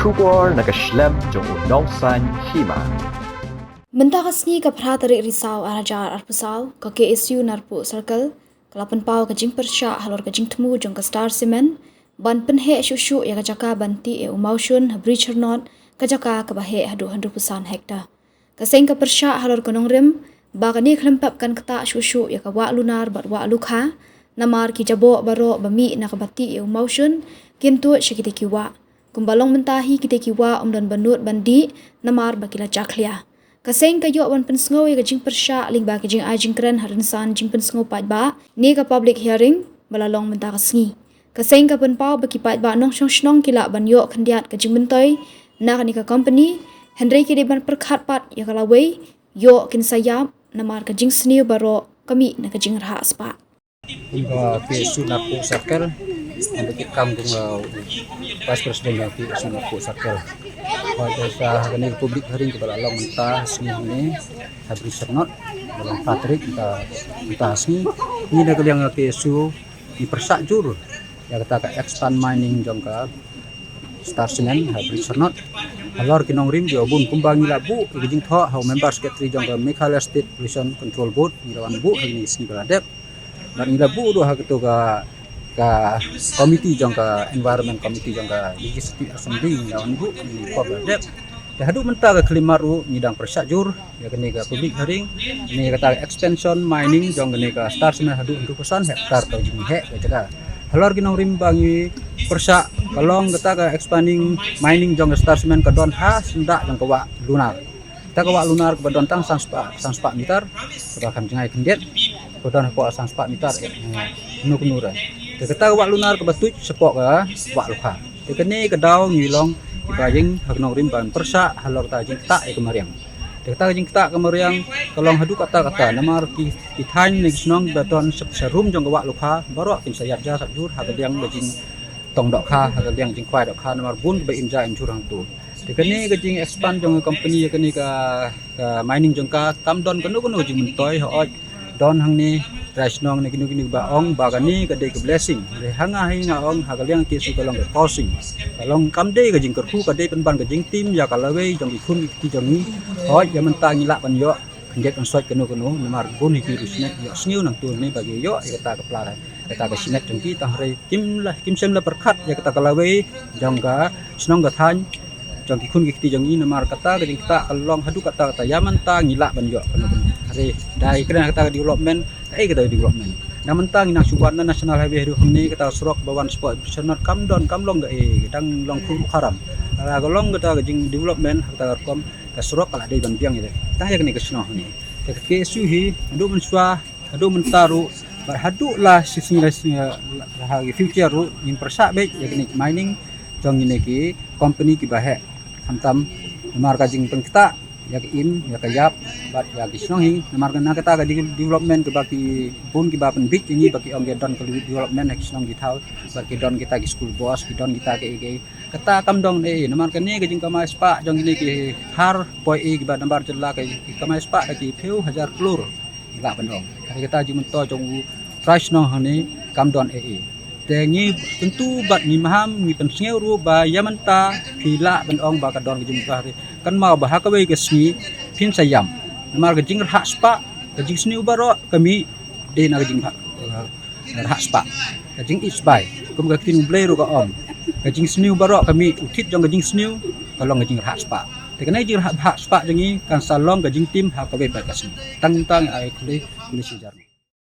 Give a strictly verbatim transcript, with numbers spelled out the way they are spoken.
Khubor na ka shlem jong u Nongsaiñ Hima. Mynta ka sngi ka phra tarik Risaw ar hajar arphew saw, ka K S U Narpuh Circle ka la pynpaw ka jingpyrshah halor ka jingthmu jong ka Star Cement ban pynheh shuh shuh ïa ka jaka ban tih ïa u mawshun ha Bri Chyrnot, ka jaka kaba heh haduh hynriewphew san hektar. Ka seng ka pyrshah halor ka nongrim ba kane ka lympep kan ktah shuh shuh ïa ka wah lunar bad wah lukha, namar ki jaboh baroh ba mih na kaba tih ïa u mawshun kin tuid sha kitei ki wah. Kumba long mynta hi, kitei ki wah ym don ba nud ban dih namar ba ki la jakhlia. Ka seng ka ïoh ban pynsngew ïa ka jingpyrshah lyngba ka jingai jingkren ha rynsan jingpynsngew paidbah ne ka public hearing ba la long mynta ka sngi. Ka seng ka pynpaw ba ki paidbah nongshong shnong ki lah ban ïoh khyndiat ka jingmyntoi na kane ka company, hynrei ki dei ban pyrkhat pat ïa ka lawei, ïoh kin sa ïap namar ka jingsniew baroh ka mih na ka jingrhah spah. Kum ka K S U Narpuh Circle, kum ka kit kam kum ka Vice President ka K S U Narpuh Circle. Hoi, da sa kane ka public hearing kaba la long mynta sngi hangne ha Bri Chyrnot, ba long phra tarik mynta, mynta sngi. Ngi na ka liang ka K S U ngi pyrshah jur ïa kata ka expand mining jong ka Star Cement ha Bri Chyrnot. Halor ki nongrim ki ïa bun, kumba ngi la buh ïa ka jingthoh ha u member secretary jong ka Meghalaya State Pollution Control Board, ngi la wan buh ha kine ki sngi ba la dep. Bad ngi la buh ruh ha kato ka, ka committee jong ka Environment Committee jong ka Legislative Assembly, ngi la wan buh ha kine ki por ba la dep. Te haduh mynta ka khyllipmat ruh ngi dang pyrshah jur ïa kane ka public hearing, ne ïa kata ka expansion mining jong kane ka Star Cement haduh hynriewphew san hektar ka jingheh ka jaka. Halor ki nongrim ba ngi pyrshah ka long kata ka expanding mining jong ka Star Cement ka don ha syndah jong ka wah lunar. Kata ka wah lunar kaba don tang san spah, san spah meter, kaba kham jngai khyndiat, kaba don hapoh san spah meter, eh, kano kano re. Te kata ka wah lunar kaba tuid shapoh ka wah lukha. Te kane ka daw ngi long kiba ïeng ha ka nongrim ban pyrshah halor kata ka jingktah ïa ka mariang. Te kata ka jingktah ka mariang ka long haduh katta katta, namar ki, ki thaiñ ne ki shnong ba don sha, sharum jong ka wah lukha baroh kin sa ïap ja sap jur ha ka liang ka jingtong dohkha, ha ka liang jingkwai dohkha, namar bun kiba im ja im jur hangto. Te kane ka jing expand jong ka company ïa kane ka, ka mining jong ka, kam don kano kano ka jingmyntoi, hooid don hangne trai shnong ne kino kino ba ong ba kane ka dei ka blessing. Hynrei ha nga hi nga ong ha ka liang K S U ka long ka cursing. Ka long, kam dei ka jingkyrkhu, ka dei pynban ka jingtim ïa ka lawei jong ki khun ki kti jong ngi. Hooid, ïa mynta ngi lah ban ïoh khyndiat khynsoit kano kano, namar bun hi ki riewsyimet ïohsngew nangto ne ba ki ïoh ïa kata ka pla, kata ka shimet jong ki, tang hynrei kim la, kim shym la pyrkhat ïa kata ka lawei jong ka shnong ka thaiñ jong ki khun ki kti jong ngi, namar kata ka jingktah ka long haduh katta katta, ïa mynta ngi lah ban ïoh kano kano. Hynrei da ïa kren kata ka development, kaei kata ka development? Na mynta ngi nang shu wan na National Highway haduh hangne, kata ka surok ba wan shapoh Bri Chyrnot kam don, kam long kaei, dang long khuh kharam. Lada ka long kata ka jingdevelopment ha kata ka rukom, ka surok ka la dei ban biang ïa, tang ïa kane ka shnong hangne. Te ka K S U hi haduh mynshuwa, haduh mynta ruh, bad haduh la shisngi la shisngi, la, la ha ki future ruh ngin pyrshah beit ïa kine ki mining jong kine ki company kiba heh. Khamtam namar ka jingpynktah ïa ka im, ïa ka ïap bad ïa ki shnong hi, namar ka, na kata ka de-, development kaba ki bun kiba pynbit ïa ngi ba ki ong ki don ka development ha ki shnong ki thaw, bad ki don kita ki school bus, ki don kita kiei kiei. Kata kam don ei, namar kane ka jingkamai spah jong kine ki thar poi ei kiba nambar jylla, ki kamai spah da ki phew hajar klur, ngi lah ban ong. Hynrei kata jingmyntoi jong u trai shnong hangne kam don ei ei. Te ngi kyntu bad ngi maham, ngi pynsngew ruh ba ïa mynta phi lah ban ong ba ka don ka jingmyntoi, hynrei kynmaw ba ha kawei ka sngi phin sa ïam. Namar ka jingrhah spah, ka jingsniew baroh ka mih dei na ka jingrhah, eh, rhah spah. Ka jingïeit spah, kum ka ktien U Blei ruh ka ong, ka jingsniew baroh ka mih, u thied jong ka jingsniew ka long ka jingrhah spah. Te kane ka jingrhah spah jong ngi kan sa long ka jingtim ha kawei pat ka sngi. Tang tang ai khublei, khublei shihajar.